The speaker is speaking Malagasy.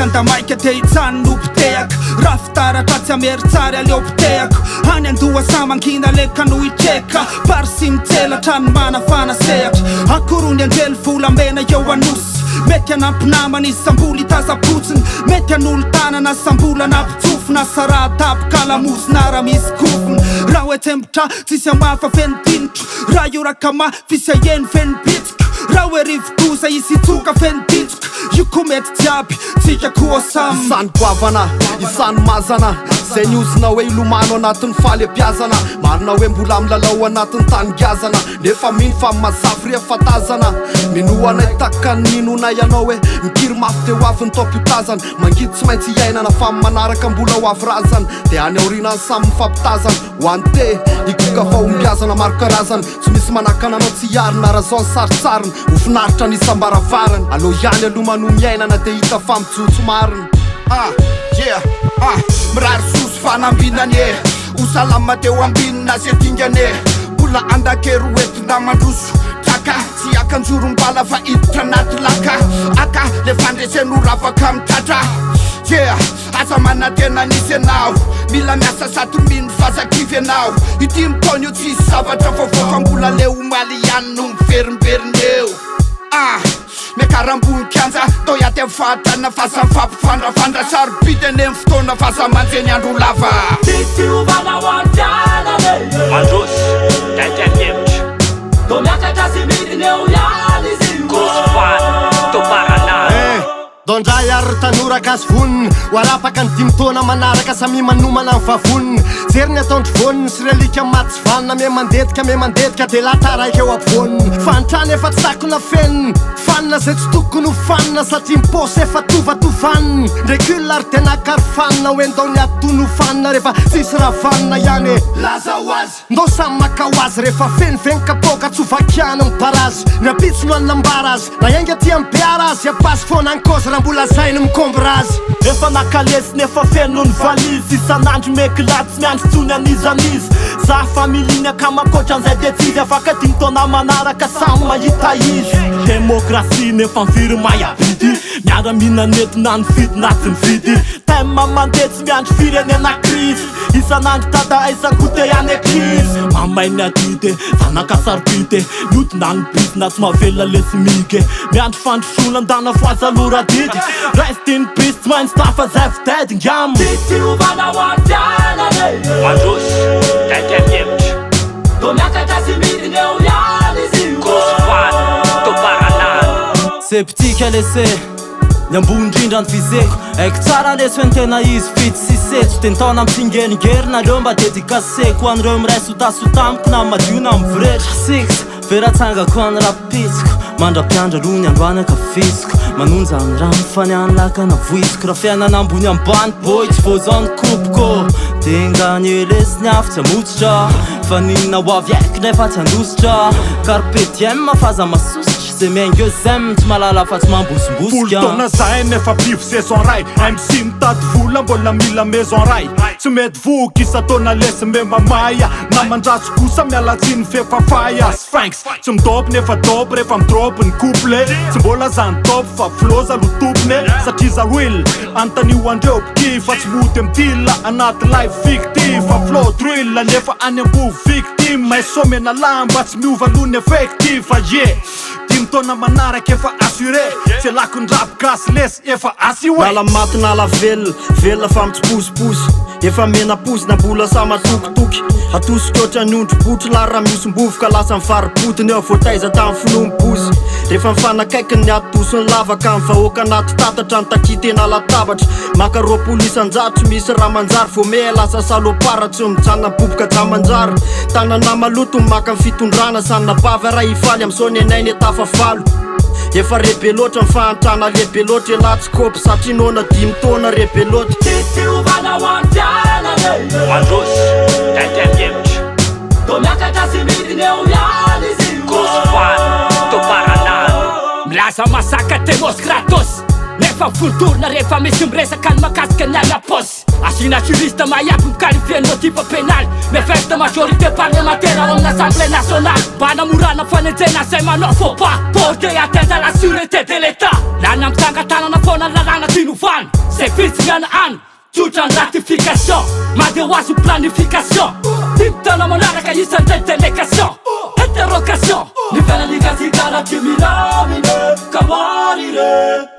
andamaika te hijanona ho mpitehaka. Raha fitaratra tsy hamerin-tsary aleo potehako. Any andoha sa mangina leka no hitreka. Bary sy mitselatra ny manafana sehatra. Akory ny anjely volamena eo Anosy. Mety hanampy namana izy sambola hitazam-potsiny. Mety hanolo-tanana sambola nampitsofina. Saraha-daboka lamosina raha misy kofona. Raha hoe tsembotra tsisy hamafa feno dinitro. Raha hioraka mafy isy haheno feno bitsika. Raha hoe rivodoza hisy hitsoka feno ditsoka. Io koa mety jiaby, tsika koa samy. Isany goavana, isany mazana. Zay niozona hoe hilomano anatin'ny fahalebiazana. Marina hoe mbola milalao anatin'ny tany ngazana. Nefa mino fa mazava rehefa tazana. Minoa anay tahaka ny ninoanay anao hoe mikiry mafy dia ho avy ny taom-piotazana. Mangidy tsy maintsy iainana fa amin'ny manaraka mbola ho avy razana. Dia any aoriana any samy mifampitazana. Ho an'ny te higoka fahombiazana maro karazana. Tsy misy manakana anao tsy hiarina raha zao ny sarintsariny. Ho finaritra ny isam-baravarana. Aleo ihany aloha manohy miainana dia hita fa mijotso marina. Ah yeah ah mirary soa sy fanambinana e. Ho salama teo ambinina ze dingana e. Mbola andakery ho entina mandroso traka. Tsy akanjorom-bala fa hiditra anaty laka. Aka le fandresena ho ravaka amin'ny tratra. Yeah aza manantena nisy ianao. Mila miasa sady mino fa aza kivy ianao. Ity mitaona io tsisy zavatra vaovao fa mbola le omaly ihany no miverimberina eo. Ah. Miakara ambony kianja, tao hiady amin'ny fahantrana fa aza mifampifandrafandra. Sarobidy anie ny fotoana fa aza manjeny andro lava. Tsisy fiovana ho an'ny fiainana e. Mandroso, taitra ny hevitra. Toa miakatra sy midina eo ihany izy io. Kosofana, toparanana. Eh! Dondray ary ry tanora gasy vonona ho arapaka ny dimy taona manaraka samia manomana ny vavoniny jery ny ataondry voniny sy ry alika maty tsy vanona me mandetika me mandetika de lahy taraiky eo ampovoaniny fahantrana efa tsy takona fenina fanina zay tsy tokony ho fanina satria ny paosy efa tovatovanina recul ary de nakary fanina hoe ndao ny ady no fanina rehefa tsisy raha vanona ihany e laza ho azy Ndao samy maka ho azy rehefa feno ve ny kapoaka tsy ho vakiana ny barazy Ny ampitso no hanambara azy na hiainga aty amin'ny beara azy Ampasy foana ny cause raha mbola zay no mikombra azy. Efa naka lesona efa feno ny valizy Isan'andro mekla tsy miandry tsony an'iza an'iza Za family ny akama ankoatran'izay de tsy izy Afaka dimy taona manaraka samy mahita izy Demokrasia nefa mifiry may abidy Miaramila nentina nifidy na tsy nifidy Thème mandeha tsy miandry firenena crise Isan'andro dada aiza koa te any ankizy Mamay ny adidy e, zanaka sarobidy e Miodina ny bizina tsy mahavelona le smic e Miandry fandrosoana ndana foaza aloha radidy Rest in peace tsy maintsy tafa zay fidedy ngam Tsisy fiovana ho an'ny fiainana e. Mandroso, taitra ny hevitra. Toa miakatra sy midina eo ihany izy io. Kosofana, toparanana. Septika lese. Ny ambony indrindra ny viseko. Haiko tsara lesy hoe ny tena izy fito sy setso. Dia ny taona mitsingeringerina aleo mba dedicaceko ho an'ireo miray sotasota amiko na madio na mivoretra. Six, vera atsangako any rapitsiko. Mandra-piandry aloha ny androany ankafiziko. Manonja ny rano fa ny any lakana voiziko. Raha fiainana ambony ambany boy tsy voazao ny kopiko. Dingany lesy ny afo tsy hamotsitra. Fa n'inona ho avy haiko nefa tsy handositra. Carpe diem f'aza masosotra. Ze miainga eo zem tsy mahalala fa tsy mambosombosika. Folo taona zahay nefa mpivo saison ray MC mitady vola mbola mila maison ray Tsy mety voky isan-taona lesy mbe mamay Naman-dratsy kosa miala tsiny f'efa fay Sphinx tsy midôpy nefa dôpy rehefa midrôpy ny couple Tsy mbola zany top fa floza aloha tompony Satria za real anontanio andreo mpikifa Fa tsy mody mi-deal anaty life fictif Fa flow drill nefa any ambovo victime SO mena lamba Tsy miova aloha ny effectif yeah Dimy taona manaraka efa assuré Tsy alako ny rap gasy lesy efa assuré. Nala maty nala velona, velona fa mitsipozipozy Efa mena pozina mbola sahy matokitoky Atosika ohatran'ny ondry botry lahy raha mihosom-bovoka Lasa mivaribodina eo voataiza tamin'ny finoam-bozy Rehefa mifanakaiky ny atidoha sy ny lavaka Ny vahoaka anaty tatatra ny takia tena latabatra Maka 20% tsy misy raha manjary Voamehy lasa salopard tsy mijanona miboboka jamanjary Tanana maloto ny maka ny fitondrana Sanabavy ara hifaly amzao ny anay ny tafavalo Efa re be loatra ny fahantrana lehibe loatra Elah tsy kôpy satria noana dimy taona re be loatra. Tsisy fiovana ho an'ny fiainana e. Mandroso, taitra ny hevitra. Toa miakatra sy midina eo ihany izy io. Kosofana, toparanana. Milaza masaka Demos Kratos. Nefa voldorona rehefa misy miresaka ny makasika ny any am-paosy. Asiana juriste mahay aby mi-qualifier ny motif pénal. Mefeste majorité parlementaire ao amin'ny Assemblée nationale mba hanamorana fanenjehana izay manao faux pas, porter atteinte à la sûreté de l'Etat. Lany amin'ny tsangan-tanana foana ny lalàna tiany hovana. Izay vitsy mihanahana, tsotra ny ratification, mandeha ho azy ny planification. Dimy taona manaraka isan'ireny délégation, interrogation. Ny fiainan'i Gasikara tsy milamina ka marire.